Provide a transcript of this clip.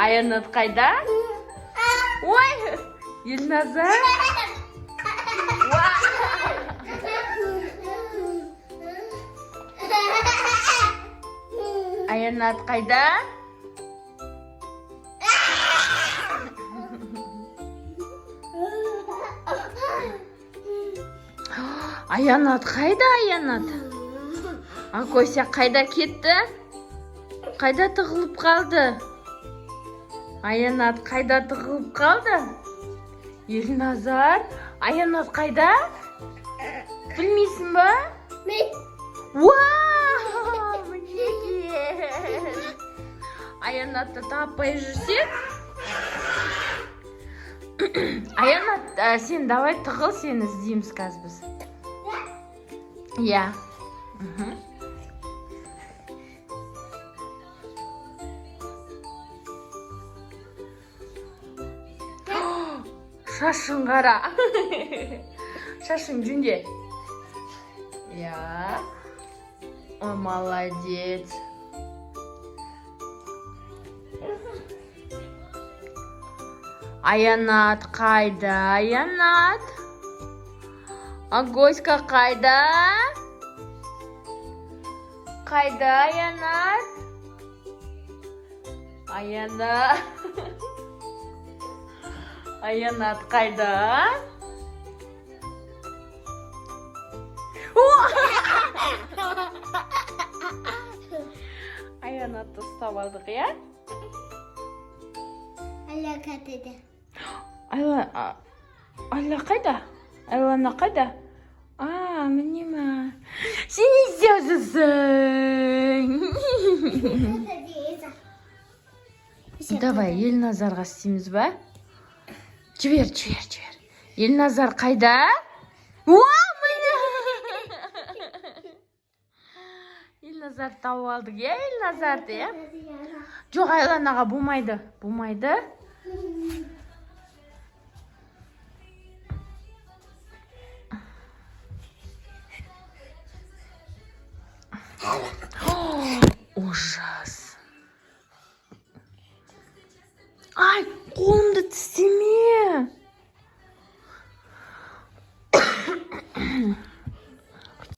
Аянат қайда? Ой, Елназар. Уа! Аянат қайда? Аянат қайда, Аянат? Акося қайда кетті? Қайда тығылып қалды? Аянат қайда тығылып қалды? Елназар, Аянат қайда? Білмейсің ба? Мен. Вау, мінекей. Аянатты таппай жүрсек. Аянат, сен давай тығыл, сені іздейміз қазір біз. Иә. Мхм. Шашың қара. Шашың жөнде. Иә. О, молодец. Аянат қайда, Аянат? Агоська қайда? Қайда, Аянат? Аянат. Аянат қайда? О! Аянатты ұстап алдық, иә? Айла кетеді. Айла, Айла қайда? Айлана қайда? А, міне ма. Сен не істеп жүрсің? Давай, Елназарға істейміз ба? Жібер, жібер, жібер. Елназар қайда? Уа, міне! Елназарды тауып алдық, иә, Елназарды, иә? Жоқ, Айланаға болмайды. Болмайды. Ужас. Ай, қолымды тістеме.